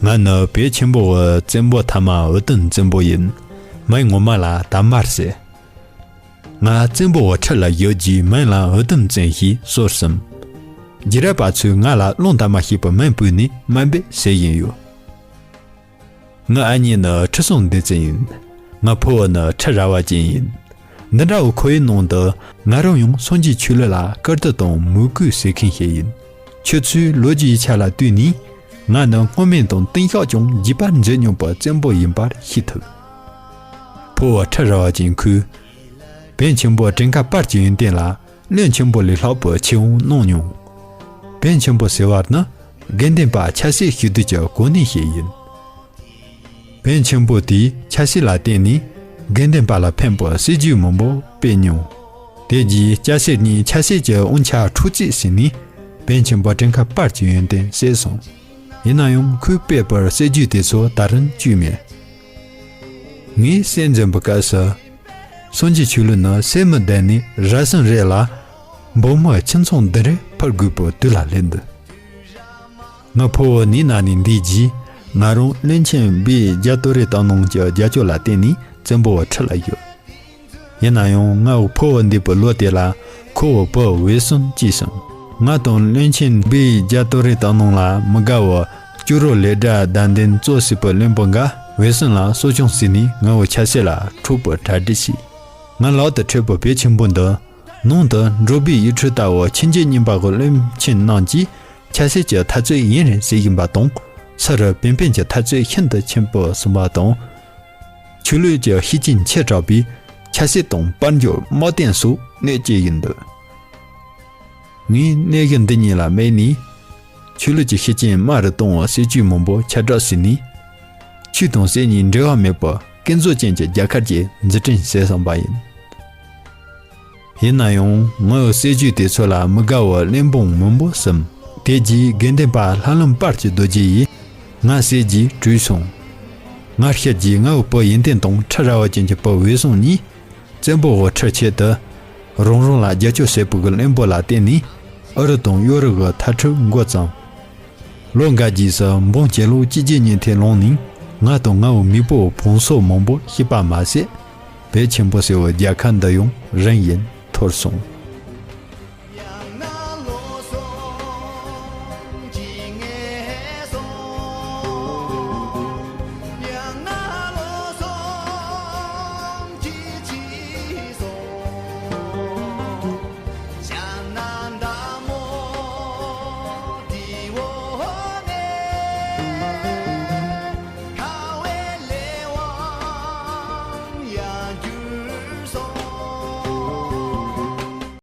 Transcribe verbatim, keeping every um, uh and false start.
ང་ནི་བོད་ཆེན་པོ་གི་བཙན་པོ་ཐ་མ་འུ་དུམ་བཙན་པོ་ཡིན། མིང་ངོ་མ་ལ་དར་དམར་ཟེར། ང་བཙན་པོ་གི་ཁྲི་ལ་བཞུགས་རྗེས་མིང་ལ་འུ་དུམ་བཙན་ཞེས་གསོལ་ཟིན། རྗེས་རབས་པ་ཚོས་ང་ལ་རླུང་དར་མ་ཞེས་པའི་མིང་བོས་ནས་དམའ་འབེབས་བྱེད་བཞིན་ཡོད། ངའི་ཨ་མྱེས་ནི་ཁྲི་སྲོང་ལྡེ་བཙན་ཡིན། ངའི་ཕུ་བོ་ནི་ཁྲི་རལ་པ་ཅན་ཡིན། འདི་འདྲ་བོའི་ཁོར་ཡུག་ནང་དུ་ང་རང་ཡང་སངས་རྒྱས་ཆོས་ལུགས་ལ་བཀུར་སྟི་དང་མོས་གུས་བྱེད་མཁན་ཞིག་ཡིན། ཁྱོད་ཚོས་ལོ་རྒྱུས་ཡིག་ཆ་ལ་ལྟོས་ནས། ང་ནི་སྔོན་མེད་དང་གཏིང་ཤོག་ཀྱང་རྗེས་པར་མཇལ་མྱོང་པའི་བཙན་པོ་ཡིན་པར་ཤེས་ཐུབ། ཕུ་བོ་ཁྲི་རལ་པ་ཅན་ཁོས། བོན་ཆེན་པོ་བྲན་ཁ་དཔལ་གྱི་ཡོན་ཏན་ལ། བློན་ཆེན་པོ་ལས་ལྷག་པའི་ཆེ་བོ་གནང་མྱོང་། བོན་ཆེན་པོ་ཟེར་བ་ནི་དགེ་འདུན་པ་ཆབ་སྲིད་ཞི་བདེ་ཀྱི་གོ་གནས་ཤིག་ཡིན། བོན་ཆེན་པོ་དེས་ཆབ་སྲིད་ལ་བརྟེན་ནས་དགེ་འདུན་པ་ལ་ཕན་པའི་སྲིད་ཇུས་མང་པོ་སྤེལ་མྱོང་། དེ་རྗེས་སྐྱ་སེར་གཉིས་ཆབ་སྲིད་ཀྱི་དབང་ཆ་འཕྲོག་རྩིས་བྱས་ནས་བོན་ཆེན་པོ་བྲན་ཁ་དཔལ་གྱི་ཡོན་ཏན་བསད་སོང་། ཡིན་ན་ཡང་ཁོས་སྤེལ་པའི་སྲིད་ཇུས་དེ་ཚོ་ད་རུང་བཅོས་མེད། ངས་སྲས་འཛིན་པའི་སྐབས་སུ། སངས་རྒྱས་ཆོས་ལུགས་ནི་སད་མི་བདེ་ནས་ར་སུན་རེད་ལ། འབངས་མི་ཁྱིམ་ཚང་འདི་རུ་འཕུར་དགོས་པའི་དུས་ལ་སླེབས་འདུག་ངའི་ཕུ་བོ་ནད་ན་ནས་འདས་རྗེས། ང་རང་བློན་ཆེན་སྦས་རྒྱ་ཏོ་རེ་བཏང་གནང་གི་རྒྱབ་སྐྱོར་ལ་བརྟེན་ནས་བཙན་པོ་བའི་ཁྲི་ལ་བཞུགས། ཡིན་ན་ཡང་ངའི་ཕུ་བོ་འདས་པའི་ལོ་དེ་ལ་ཁོ་བོའི་བུ་འོད་སྲུང་སྐྱེས་སོང་། ང་དང་བློན་ཆེན་སྦས་རྒྱ་ཏོ་རེ་བཏང་གནང་ལ་མི་དགའ་བའི་ཅོག་རོ་ལེ་སྒྲ་བདའ་འདེད་གཙོ་བྱས་པའི་བློན་པོ་འགས་འོད་སྲུང་ལ་གསོ་སྐྱོང་བྱས་ནས་ངའི་ཆབ་སྲིད་ལ་འཕྲོག་པའི་གྲ་སྒྲིག་བྱས། ང་ལག་ཏུ་འཕྲད་པའི་བོད་ཆེན་པོ་འདི། ནང་དུ་འབྲོག་པའི་ཡིག་འཕྲུལ་ལྟ་བུ་ཆོས་བརྒྱུད་རྙིང་པ་གི་བློན་ཆེན་རྣམས་ཀྱིས་ཆབ་སྲིད་ཀྱི་འཐབ་རྩོད་ཡུན་རིང་བྱེད་བཞིན་པ་དང་། ས་རུ་བན་བོན་གྱི་འཐབ་རྩོད་ཤིན་ཏུ་ཆེན་པོ་སོང་བ་དང་། ཆོས་ལུགས་ཀྱི་ཤུགས་རྐྱེན་ཆེ་དྲགས་པས་ཆབ་སྲིད་དང་དཔལ་འབྱོར་དམག་དོན་སོགས་གནོད་སྐྱེལ་བཞིན་འདུག་ངས་གནས་གཞི་འདི་གཉིས་ལ་དམིགས་ནས། ཆོས་ལུགས་ཀྱི་ཤུགས་རྐྱེན་དམའ་རུ་གཏོང་བའི་སྲིད་ཇུས་མང་པོ་ཁྱབ་བསྒྲགས་བྱས་ནས། ཆོས་དང་སྲིད་གཉིས་འབྲེལ་བ་མེད་པར་ཀུན་རྫོབ་ཅན་གྱི་རྒྱལ་ཁབ་ཅིག་འཛུགས་སྐྲུན་བྱས་སོང་བ་ཡིན། ཡིན་ན་ཡང་ངའི་སྲིད་ཇུས་དེ་ཚོ་ལ་མི་དགའ་བའི་བློན་འབངས་མང་པོ་ཟིན། དེ་རྗེས་དགེ་འདུན་པ་ལྷ་ལམ་དཔལ་གྱི་རྡོ་རྗེ་ཡིས་ང་བསད་རྗེས་བྲོས་སོང་། ང་ཤི་རྗེས་ངའི་བུ་ཡོན་ཏན་དང་ཁྲི་རལ་པ་ཅན་གྱི་བུ་འོད་སྲུང་གཉིས། བཙན་པོ་བའི་ཁྲི་ཆེད་དུ། རང་རང་ལ་རྒྱབ་སྐྱོར་བྱེད་པའི་བློན་པོ་ལ་བརྟེན་ནས། ཨུ་རུ་དང་ཡོ་རུབ་ཀྱི་འཐབ་འཁྲུག་འགོ་བརྩམས། ལོ་འགའ་རྗེས་སུ་འབངས་སྤྱི་ལོ་གཅིག་བརྒྱད་ཉིན་ཐེ་ལོང་ནས། ང་དང་ངའི་མེས་པོའི་བང་སོ་མང་པོ་ཤི་པ་མ་ཟད། བོད་ཆེན་པོ་ཟེར་བའི་རྒྱལ་ཁབ་འདི་ཡང་རིམ་བཞིན་འཐོར་སོང་།